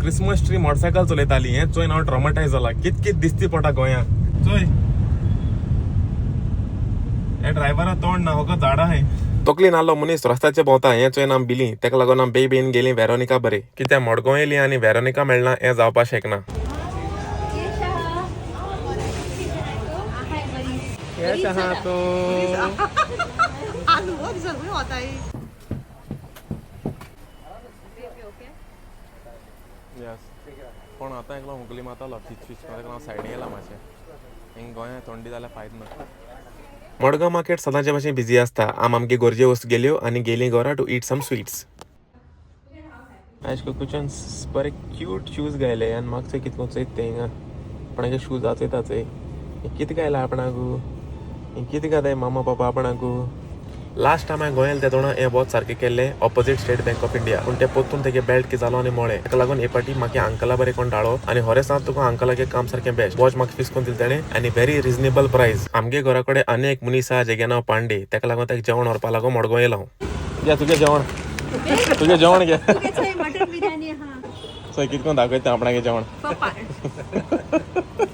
Christmas tree motorcycle चलयताली. हें चोयन हांव ट्रॉमटायज जाला. कित कित दिसती पडटा गोंयांत. चोय, हे ड्रायव्हरा तोंड ना, फकत झाडां आहाय. तकली नाल्लो मनीस रस्त्याचे भोंवता हें चोयन आमी भिली. तेका लागून आमी बेगीन गेली वेरोनिका. बरें कित्याक मडगांव येयली आनी वेरोनिका मेळना हें जावपाक शकना. केश आहा तो. आलू दिसत वताय. यस, पण आतां एकलो हुंकली मारतालो फिच फिच. ताका हांव सायडीन येयला मातशें. हिंग गोंयांत थंडी जाल्यार फायद ना. मडगांव मार्केट सदांचे भाशेन बिजी आसता. आम आमगे गरजे वस्तू गेल्यो आनी गेली घरा टू ईट सम स्वीट्स. आयज कुकूच्यान बरे क्यूट शूज घायले आनी म्हाका चोय कितको चोयत ते हिंगा. आपणागे शूज चोयता. चोय, कितें घायला आपणाकू. कितें घाताय मामा पापा आपणाकू. लास्ट टायम हांवें गोंयांत तेदोणा हें वच सारकें केल्लें, opposite state bank of India. पूण ते पोत्तून तेगे बेल्ट कितें जालो आनी मोळे. ताका लागून हे पाटी म्हाका अंकला बरें कोण धाडो. आनी खरें सांग तुका, अंकलागे काम सारकें बेस्ट. वॉच म्हाका फिक्स करून दिलें तेणें आनी व्हेरी रिजनेबल प्रायस. आमगे घरा कडेन आनी एक मनीस आहा जेगे नांव पांडे. ताका लागून ताका जेवण व्हरपा लागून मडगांव येयलो हांव. घे तुगे जेवण, तुगे जेवण घे. मटन बिर्याणी हा. चोय, कितकोन दाखयता आपणागे जेवण. पप्पा.